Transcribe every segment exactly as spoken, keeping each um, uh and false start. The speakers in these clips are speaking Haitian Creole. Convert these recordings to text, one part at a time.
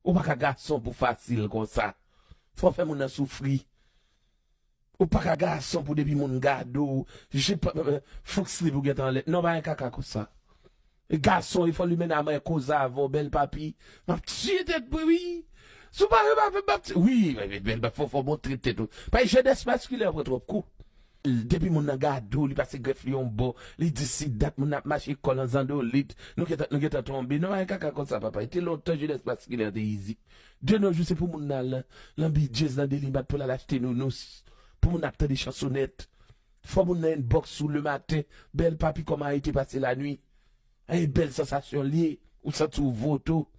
Ou pa ka gason pou fasil konsa. Fò fè moun nan soufri. Ou pa ka gason pou depi moun gade w, je pa, fouk slip ou gentan anlè. Non, pa gen kaka konsa. Gason, e fò limena mwen koze avè w, bèl papi. M ap tiye tèt mwen, wi. Si w pa renmen avè m, m ap tiye. Wi, bèl, bèl, fò, fò montre tèt ou. Pa jenès maskilen an pran twòp kou. Depi moun nan gade w, li pase grèf li yon bò, li di si dat moun nan ap mache kò l an zandolit, nou gentan, nou gentan tonbe. Non, pa gen kaka konsa, papa. E te lontan jenès maskilen an te izi. De nos jours, se pou moun nan al nan, nan Bidjez, nan Delimat pou l al achte nounous. Pou moun nan ap tande chansonèt. Fò moun nan inbox ou lematen, bèl papi, kòman a été passé la nuit? E bèl sansasyon l ye, ou santi w vo tou.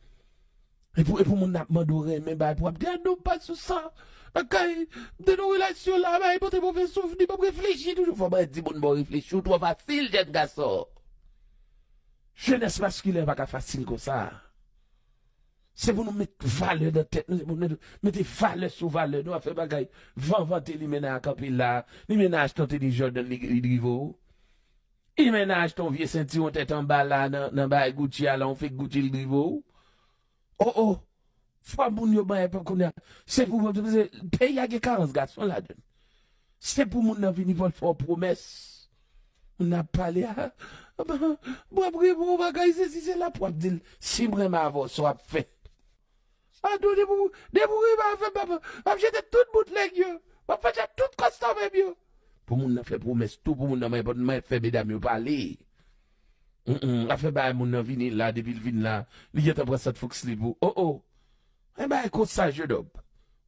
E pou, e pou moun nan ap mande w renmen bagay, pou w ap di, "Ah non, m pa sou sa." Nan kay, m te nan relasyon la, bagay pote move souvni, m ap reflechi toujou. Fò mwen di moun, bon, reflechi, ou twò fasil, jèn gason. Jenès maskilen pa ka fasil konsa. Se pou nou met valè nan tèt nou, se pou nou mete valè sou valè nou, afè bagay vanvante limena a kanpe la, limena a achte yon tenis Jordan li, li drive w. Limena a achte yon vye sentiwon tèt anba la nan, nan bagay Gucci a la, yon fake Gucci li drive w. Oh, oh. Fò moun yo ban epòk kounye a. Se pou, se, peyi a gen karans gason ladan l. Se pou moun nan vini pou l fè w pwomès. Moun nan ap pale a. Mwen ap reponn w bagay sesi sela pou w ap di l, si m renmen avè w, sa w ap fè. A tou, depi w, depi w rive avè m, papa, m ap jete tout bout nèg yo. M ap fè tout kòs sa menm yo. Pou moun nan fè pwomès tou, pou moun nan mwen, mwen fè medam yo pale. Mm, mm, afè bagay moun nan vini la, depi l vin la, li gentan pran sant fouk slip ou. Oh, oh. E bagay konsa, jènòm.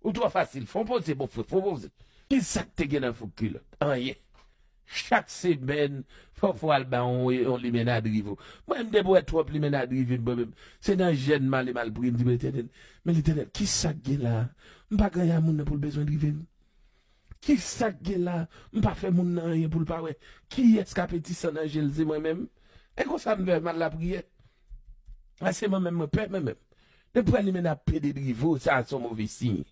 Ou twò fasil. Fò w poze, mon frè, fò w poze. Ki sa k te gen nan fouk kilòt? Anyen. Chak semèn, fò, fò w al ba yon, yon limena drive w. Mwen, m te bwè twòp limena drive m, mwen menm. Se nan jèn m ale m al priye, m di, "Mwen, Letènèl, men Letènèl, ki sa k gen la? M pa gen anyen a moun nan pou l bezwen drive m. Ki sa k gen la? M pa fè moun nan anyen pou l pa wè. Kiyès k ap eti san nan je l? Se mwen menm." E konsa m fè m al lapriyè. A se mwen menm, mwen pè mwen menm. Depi w wè limena ap pede drive w, sa a se yon move siy.